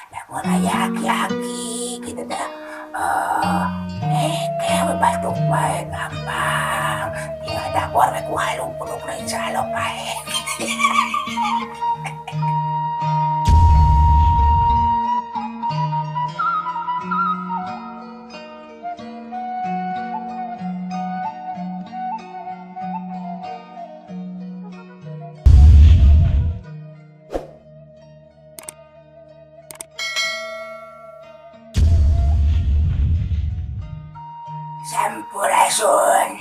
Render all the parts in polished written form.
Lamun aya aki-aki gitu teh, kayak batuk bae gampang. Tinggal dapur we ku halung pulukna, insyaallah paeh. Sampurasun.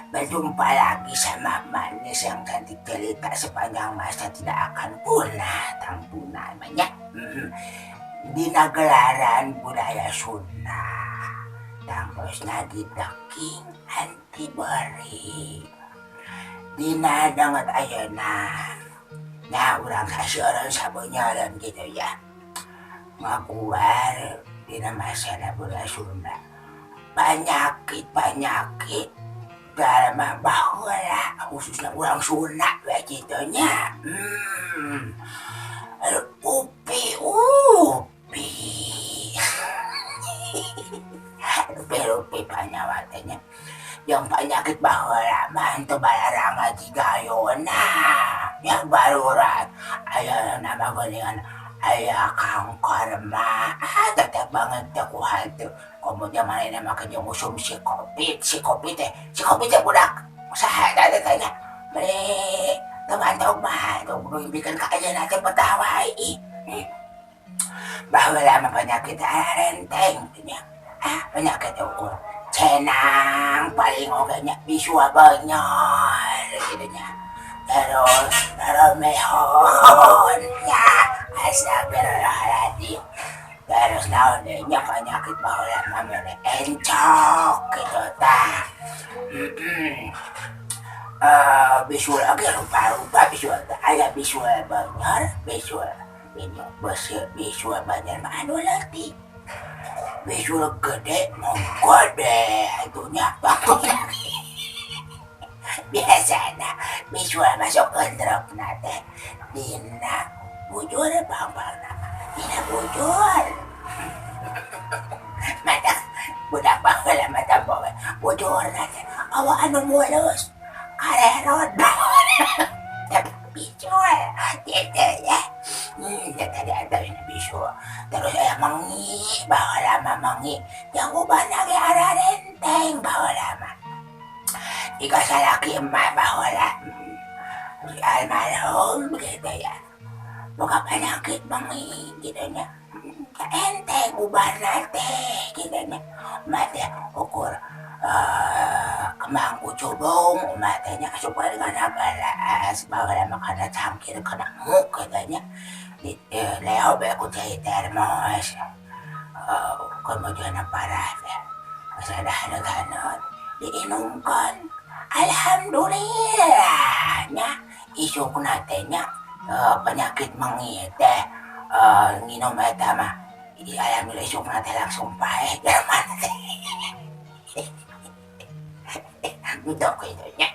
Berjumpa lagi sama manis yang cantik jelita sepanjang masa tidak akan punah tangtu namanya. Dina gelaran budaya Sunda. Tangtosna di The King Antibori. Dina danget ayeuna. Nah, urang sasieureun sabeunyereun gitu ya. Ngaguar dina masalah budaya Sunda. Penyakit-penyakit jalma baheula khususnya urang Sunda we kitu nya. Upi upi. Rupi-rupi panyawa teh nya. Yang penyakit baheula mah henteu balaranga jigayona. Ya barurat aya nama geuningan aya kanker mah tetep banget teh ku hantu. Kemudian manehna make jeung usum si Covid, si Covid teh budak saha eta teh tanya. Beli teu mantog mah tong bikin ka ayeuna teh betah wae ih. Baheula mah penyakit renteng nya. Ah, penyakit ukur cenang paling oge nya bisua benyol gitu nya. Terus romehon ya, astagfirullahaladzim. Terus naon deui nya penyakit baheula mah mere encok gitu tah. Bisul oge rupa-rupa bisul teh aya bisul benyol, bisul beuseut, bisul benyol mah anu leutik. Bisul gede mah gede atuh nya. Biasana bisul masuk endropna teh dina bujur pang-pangna dina bujur. Mata budak baheula mah tempo we bujurna teh awak anu mulus karerod. Tapi bisul gitu ya. Tadi ada ini bisul. Terus aya mengi baheula mah mengi yang ubahna ge ararenteng baheula mah. Jika salaki emak baheula si almarhum gitu ya. Boga penyakit mengi gitu nya. Enteng ubahna teh gitu nya. Emak teh ukur kembang kucubung emak teh nya supaya kana gelas baheula mah kana cangkir kana muk gitu nya. Di leho bae ku cai termos. Kemudian parah teh. Asa dahareut diinumkeun. Alhamdulillah nya isukna teh nya penyakit mengi teh nginum eta mah alhamdulillah isukna teh langsung paeh jelema teh. Gitu kitu nya.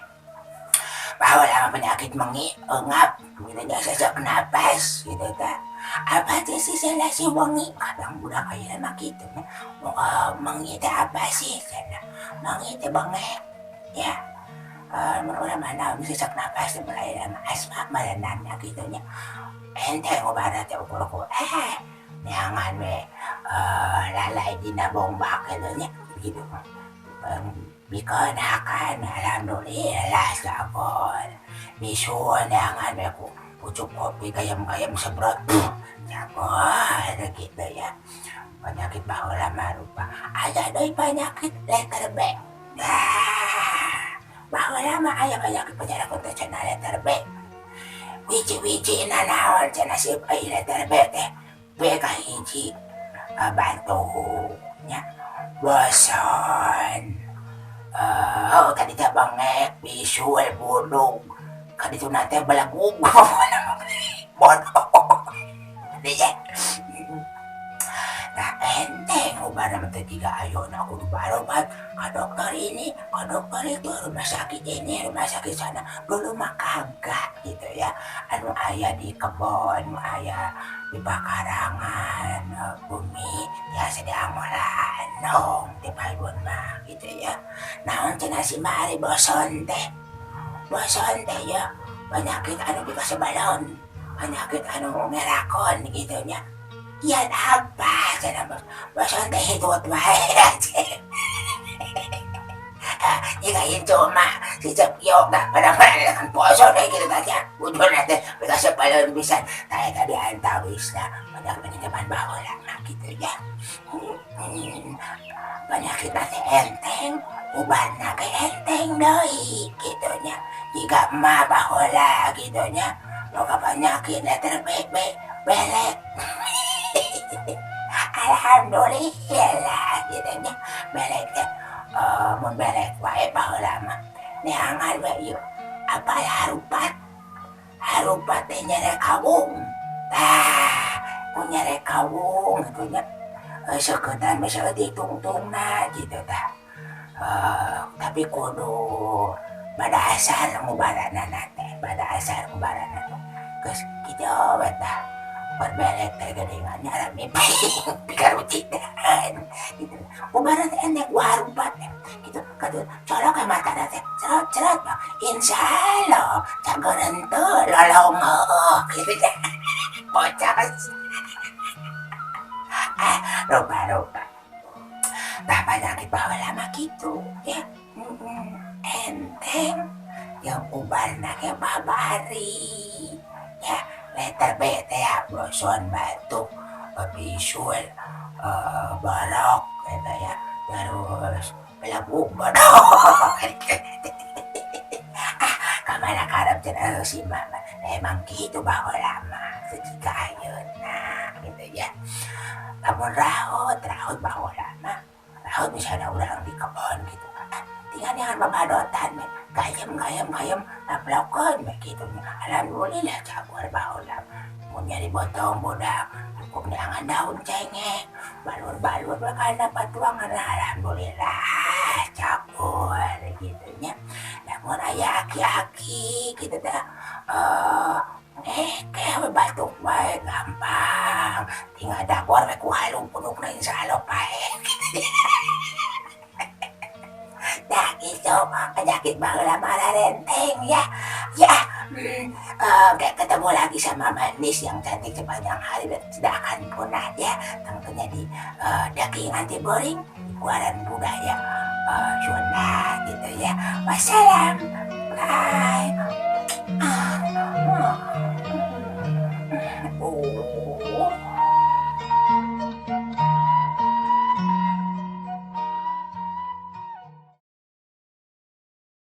Baheula mah penyakit mengi eungap gitu nya sesak napas gitu tah. Apa teh sih si wengi? Kadang budak ayeuna mah kitu nya. Mengi teh apa sih cenah? Mengi teh bengek ya. Mun urang mah naon sesak napas teh mulai mah asma merenannya kitu nya. Enteng obatna teh ukur ku neangan we lalai dina bongbak kitu nya gitu. Bikeun hakan alhamdulillah sagon. Bisul neangan we ku pucuk kopi gayam-gayam sebrot. Jago gitu ya. Penyakit baheula mah rupa. Aya deui penyakit letter B. Nah, baheula mah aya penyakit penyakit teh cenah letter B. Wiji-wiji nanaon cenah si letter B teh. B kahiji batuk nya, bosan. Tadi teh bengek, bisul, budug. Kadituna teh belagug. Bodoh. Nah, enteng. Ubarna mah teh jiga ayeuna kudu barobat ka dokter ini, ka dokter itu, rumah sakit ini, rumah sakit sana. Dulu mah kagak gitu ya. Anu aya di kebon, anu aya di pakarangan, bumi biasa diangoran dong di payun mah gitu ya. Naon cenah si mari boson teh. Boson teh ya penyakit anu dikasebalon, penyakit anu ngerakon gitu nya. Ya apa cenah boson teh hitut wae. Jika cuma si Cepyok dah pada mana kan boson deh gitu tanya. Bujurna teh dikasebalon pisan. Tah eta di antawisna banyak penyebaran baheula mah gitu ya. Penyakit teh enteng, ubarna ge enteng deui gitu nya. Jiga emak baheula gitu nya. Boga penyakit letter B, B, belek. Alhamdulillah gitu nya. Belek teh mun belek wae baheula mah neangan we ieu. Apal harupat? Harupat teh nyere kawung. Tah, ku nyere kawung gitu nya. Seukeutna mah saeutik tungtungna gitu tah. Tapi kudu pada asar ngubaranana teh, pada asar ngubaranana. Geus kitu we tah. Berbelek teh geuningan nya mimpi pikarucitan gitu. Ubaran teh endek ku harupat teh gitu. Katuh colok we matana teh cerot cerot insya Allah cager henteu lolong heueuh gitu teh. Bocah. Ah, rupa-rupa. Tah penyakit baheula mah kitu ya. Enteng yang ubarna ge babari. Ya, letter B teh ya, boson, batuk, bisul, borok gitu ya. Terus belabung bodok. Ah, kamana karep cenah si mama. Emang kitu baheula mah teu jiga ayeuna gitu ya. Lamun raut, raut baheula mah. Raut misalnya urang di kebon gitu. Ah, tinggal neangan babadotan we. Gayem gayem gayem taplokeun we kitu nya. Alhamdulillah cagur baheula. Mun nyeri botong budak cukup neangan daun cengek, balur-balur we kana patuangan alhamdulillah cagur gitu nya. Lamun aya aki-aki gitu teh ngekeh we batuk wae gampang. Tinggal dagor we ku halung punukna insyaallah paeh. Tah kitu penyakit baheula mah rarenteng ya. Ya, ketemu lagi sama manis yang cantik sepanjang hari dan tidak akan punah ya. Tentunya di daging anti boring, keluaran budaya Sunda gitu ya. Wassalam. Bye. Oh.